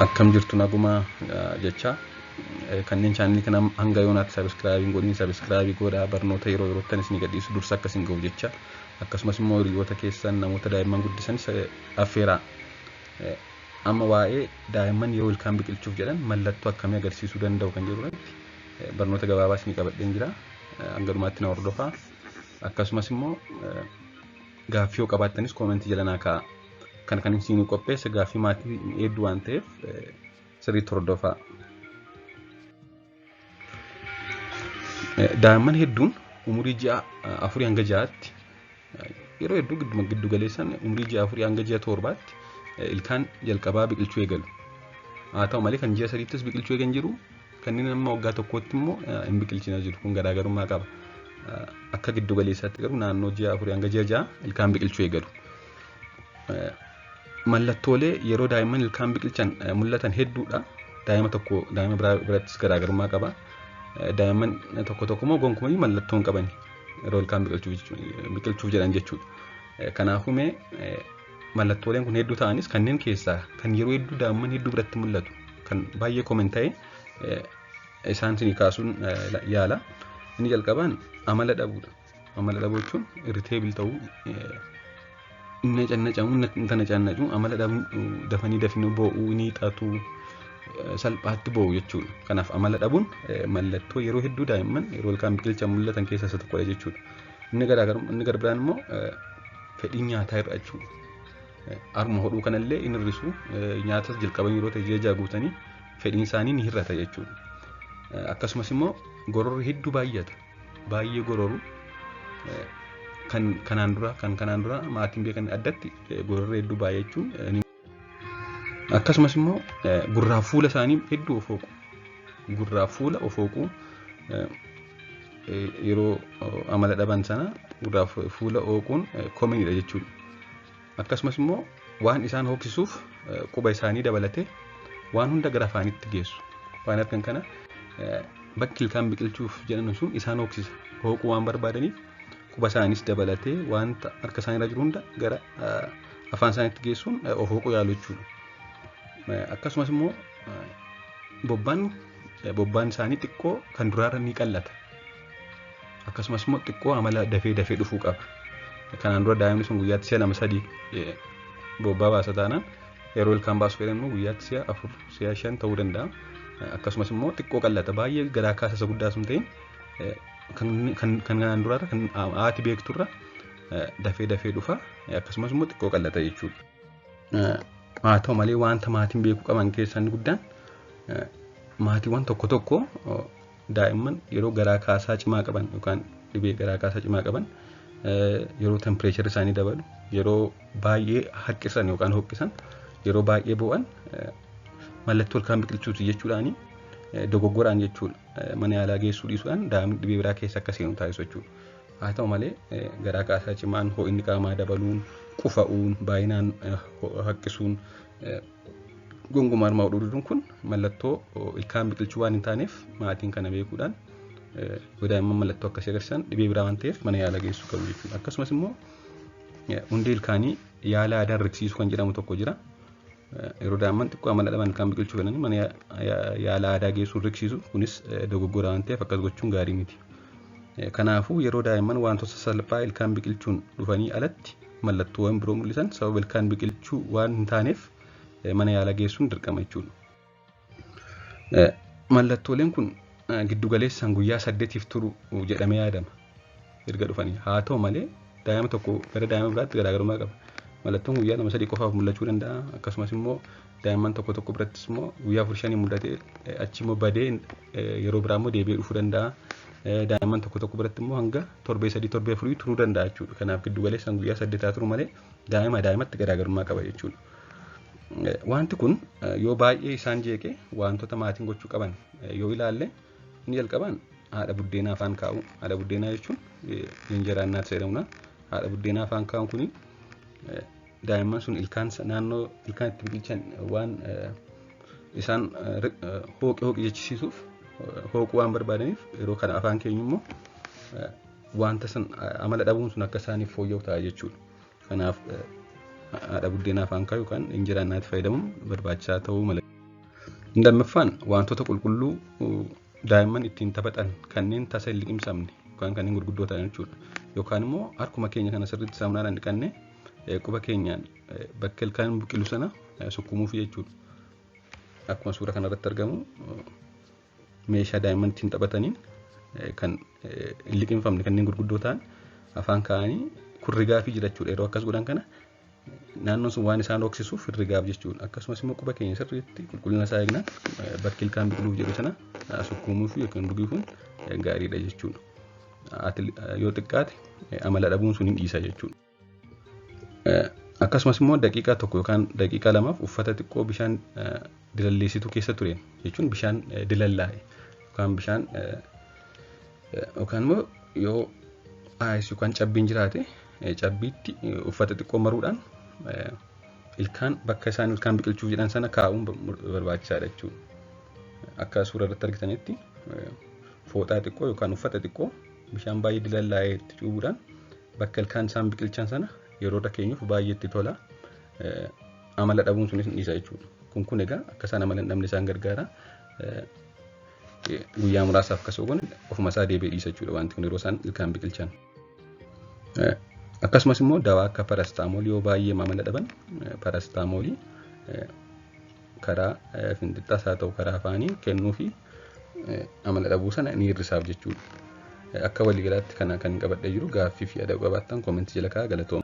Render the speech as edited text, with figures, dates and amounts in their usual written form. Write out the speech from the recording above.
Akkam jirtu nagumaa jecha kanneen chaanalii kana hanga yoonaatti sabiskiraabii hin godhin sabiskiraabii godhaa barnoota yeroo yerootti isin gadhiisu dursa akka isin ga'u jecha akkasumas immoo hiriyoota keessan namoota daa'imman guddisanis affeeraa. Amma waa'ee daa'imman yeroo ilkaan biqilchuuf jedhan mallattoo akkamii agarsiisuu danda'u kan jedhu irratti barnoota gabaabaa isinii qabadheen jira. Hanga dhumaatti na hordofaa. Akkasumas immoo gaaffii yoo qabaattanis koomentii jala naa kaa'aa. Kan kan isin qopheesse gaaffii maatii hedduu waan ta'eef sirriitti hordofaa. Daa'imman hedduun umurii ji'a afurii hanga ja'aatti yeroo hedduu giddu galeessaan umurii ji'a afurii hanga ji'a torbaatti ilkaan jalqabaa biqilchuu eegalu. Haa ta'u malee kan ji'a sadiittis biqilchuu eegan jiru kanneen amma waggaa tokkootti immoo hin biqilchina jiru kun garaagarummaa qaba. Akka giddu galeessaatti garuu naannoo ji'a afurii hanga ji'a ja'a ilkaan biqilchuu eegalu. Mallattoolee yeroo daa'imman ilkaan biqilchan mul'atan hedduudha. Daa'ima tokko daa'ima biraa birattis garaagarummaa qaba. Daa'imman tokko tokko immoo gonkumayyuu mallattoo hin qaban yeroo ilkaan biqilchuuf jedhan jechuudha. Kanaafuu mee mallattooleen kun hedduu ta'anis kanneen keessaa kan yeroo hedduu daa'imman hedduu biratti mul'atu kan baay'ee komen ta'e isaan isinii kaasuun yaala. Inni jalqabaan amala dhabuudha. Amala dhabuu jechuun irriteebil ta'uu nacannacamu nacannacu amala dhabuu dafanii dafanii boo'uu ni xaatu salphaatti boo'u jechuudha. Kanaaf amala dhabuun mallattoo yeroo hedduu daa'imman yeroo ilkaan biqilchan mul'atan keessaa isa tokkodha jechuudha. Inni garaagarummaa inni gara biraan immoo fedhii nyaataa hir'achuu. Harma hodhuu kanallee inni hir'isu nyaatas jalqaban yeroo ta'e ji'a ja'a guutanii fedhiin isaanii ni hir'ata jechuudha. Akkasumas immoo gororri hedduu baay'ata. Baay'ee gororu kan kanaan dura kan kanaan dura maatiin beekan addatti gororri hedduu baay'achuun akkasumas immoo gurraa fuula isaanii hedduu of hooqu. Gurraa fuula of hooqu yeroo amala dhaban sana gurraa fuula hooquun koominiidha jechuudha. Akkasumas immoo waan isaan hooqsisuuf quba isaanii dabalatee waan hunda gara afaanitti geessu. Waan argan kana bakki ilkaan biqilchuuf jedhan sun isaan hooqsisa. Hooquu waan barbaadaniif quba isaaniis dabalatee wanta harka isaanii irra jiru hunda gara afaan isaaniitti geessuun of hooquu yaalu jechuudha. Akkasumas immoo bobbaan isaanii xiqqoo kan duraarra ni qallata. Akkasumas immoo xiqqoo amala dafee dafee dhufuu qaba. Kanaan dura daa'imni sun guyyaatti si'a lama sadii bobbaa baasa taanaan yeroo ilkaan baasu fedhan immoo guyyaatti si'a afur si'a shan ta'uu danda'a. Akkasumas immoo xiqqoo qallata baay'ee garaa kaasa isa guddaa sun ta'in kan kanaan duraarra kan haati beekturra dafee dafee dhufa akkasumas immoo xiqqoo qallata jechuudha. Haa ta'u malee wanta maatiin beekuu qaban keessaa inni guddaan maatiiwwan tokko tokko daa'imman yeroo garaa kaasaa cimaa qaban yookaan dhibee garaa kaasaa cimaa qaban yeroo tempireecharri isaanii dabalu yeroo baay'ee haqqisan yookaan hoqqisan yeroo baay'ee boo'an mallattoo ilkaan biqilchuuti jechuudhaani dogoggoraan jechuudha. Mana yaalaa geessuu dhiisuudhaan daa'imni dhibee biraa keessa akka seenu taasisu jechuudha. Haa ta'u malee garaa kaasaa cimaan ho'inni qaamaa dabaluun qufa'uun baay'inaan haqqisuun gonkumaa harma hodhuu diduun kun mallattoo ilkaan biqilchuu waan hin taaneef maatiin kana beekuudhaan yoo daa'imman mallattoo akkasii agarsiisan dhibee biraa waan ta'eef mana yaalaa geessuu qabu jechuudha. Akkasumas immoo hundee ilkaanii yaala aadaan riqsiisuu kan jedhamu tokko jira. Yeroo daa'imman xiqqoo amala dhaban ilkaan biqilchuu fedhanii mana yaala aadaa geessuun riqsiisu kunis dogoggora waan ta'eef akkas gochuun gaarii miti. Kanaafuu yeroo daa'imman wantoota salphaa ilkaan biqilchuun dhufanii alatti mallattoowwan biroo mul'isan sababa ilkaan biqilchuu waan hin taaneef mana yaalaa geessuun dirqama jechuudha. Mallattooleen kun giddu galeessaan guyyaa 8f turu jedhamee yaadama erga dhufanii. Haa ta'u malee daa'ima tokko gara daa'ima biraatti garaagarummaa qaba. Mallattoon guyyaa lama sadii qofaaf mul'achuu danda'a. Akkasumas immoo daa'imman tokko tokko birattis immoo guyyaa afur shanii mul'atee achi immoo badee yeroo biraa immoo deebi'ee dhufuu danda'a. Daa'imman tokko tokko biratti immoo hanga torbee sadii torbee afurii turuu danda'a jechuudha. Kanaaf giddu galeessaan guyyaa 8 turu malee daa'ima daa'imatti garaagarummaa qaba jechuudha. Wanti kun yoo baay'ee isaan jeeqe wantoota maatiin gochuu qaban yoo ilaalle inni jalqabaan haadha buddeenaa afaan kaa'u. Haadha buddeenaa jechuun injeraa innaat jedhamudha. Haadha buddeenaa afaan kaa'uun kuni daa'imman sun ilkaan naannoo ilkaan itti biqilchan waan isaan hooqi hooqi jechisiisuuf hooquu waan barbaadaniif yeroo kana afaan keenya immoo wanta san amala dhabuun sun akka isaaniif fooyya'u ta'a jechuudha. Kanaaf haadha buddeenaa afaan kaa'u yookaan injeraa innaatti fayyadamuun barbaachisaa ta'uu mala. Inni lammaffaan wantoota qulqulluu daa'imman ittiin taphatan kanneen tasa hin liqimsamne yookaan kanneen gurguddoo ta'an jechuudha. Yookaan immoo harkuma keenya kana sirriitti saamunaadhaan dhiqannee quba keenyaan bakka ilkaan biqilu sana sukkuumuuf jechuudha. Akkuma suura kanarratti argamu meeshaa daa'imman ittiin taphataniin kan hin liqimfamne kanneen gurguddoo ta'an afaan kaa'anii kun rigaafii jira jechuudha. Yeroo akkas godhan kana naannoon sun waan isaan dhoksisuuf rigaaf jechuudha. Akkasumas immoo quba keenya sirriitti qulqullina isaa eegnaan bakki ilkaan biqiluuf jedhu sana sukkuumuuf yookiin ruguufuun gaariidha jechuudha. Yoo xiqqaate amala dhabuun sun hin dhiisa jechuudha. Akkasumas immoo daqiiqaa 1 yookaan daqiiqaa 2f uffata xiqqoo bishaan dilalleessituu keessa tureen jechuun bishaan dilallaa'e yookaan bishaan yookaan immoo yoo ice yookaan cabbiin jiraate cabbiitti uffata xiqqoo maruudhaan ilkaan bakka isaan ilkaan biqilchuuf jedhan sana kaa'uun barbaachisaadha jechuudha. Akka suura irratti argitanitti fooxaa xiqqoo yookaan uffata xiqqoo bishaan baay'ee dilallaa'ee itti cuubuudhaan bakka ilkaan isaan biqilchan sana yeroo irra keenyuuf baay'ee itti tola. Amala dhabuun sunis ni dhiisa jechuudha. Kun egaa akka isaan amala hin dhabne isaan gargaara. Guyyaa muraasaaf akkas goone ofuma isaa deebi'ee dhiisa jechuudha wanti kun yeroo isaan ilkaan biqilchan. Akkasumas immoo dawaa akka parastaamoolii yoo baay'ee amala dhaban parastaamoolii karaa finxixxaas haa ta'u karaa afaanii kennuu fi amala dhabuu sana ni hir'isaaf jechuudha. Akka waliigalaatti kana kan qabadhee jiru. Gaaffii fi yaada qabaattan koomentii jala kaa'aa. Galatooma.